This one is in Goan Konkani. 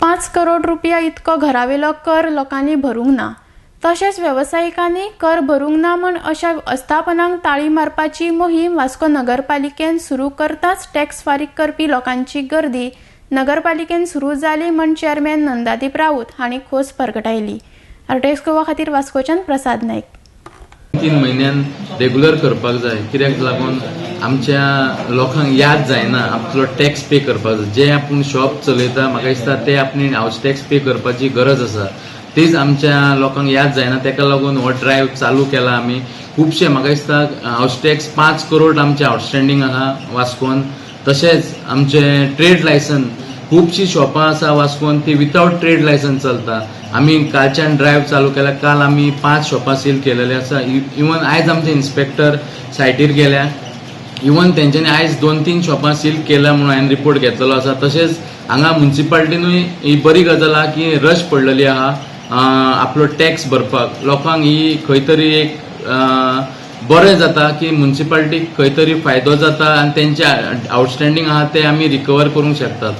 5 करोड रुपया इतको घरावेलो कर लोकांनी भरूंक ना. तशेंच वेवसायिकांनी कर भरूंक ना म्हण अशा आस्थापनांक ताळी मारपाची मोहीम वास्को नगरपालिकेन सुरू करताच टॅक्स फारीक करपी लोकांची गर्दी नगरपालिकेन सुरू जाली म्हण चेअरमॅन नंदादीप राऊत हांणी खोस परगटायली. आरटीएस गोवा खातीर वास्कोच्यान प्रसाद नायक. 3 म्हयन्यान रेगुलर करपाक जाय, कित्याक लागून आमच्या लोकांक याद जायना आपलो टॅक्स पे करपाक जाय. जे आपूण शॉप चलयता, म्हाका दिसता ते आपली हावस टॅक्स पे करपाची गरज आसा. तीच आमच्या लोकांक याद जायना. ताका लागून हो ड्रायव्ह चालू केला आमी. खुबशे, म्हाका दिसता, हावस टॅक्स 5 करोड आमचे आउटस्टँडींग आहा वास्कोन. तशेंच आमचे ट्रेड लायसन, खुबशीं शॉपां आसा वास्कोन, ती विथआउट ट्रेड लायसन्स चलता. आमी कालच्यान ड्रायव्ह चालू केला. काल आमी पांच शॉपां सील केलेले आसा. इवन आयज आमचे इन्स्पेक्टर सायटीर गेल्या. इवन तेंच्यांनी आयज दोन तीन शॉपां सील केल्या म्हणून हांवें रिपोर्ट घेतलेलो आसा. तशेंच हांगा मुन्सिपाल्टीनूय ही बरी गजाल आहा की रश पडलेली आहा आपलो टॅक्स भरपाक लोकांक. ही खंय तरी एक बरें जाता की मुन्सिपाल्टीक खंय तरी फायदो जाता आनी तेंचे आउटस्टँडींग आहा ते आमी रिकवर करूंक शकतात.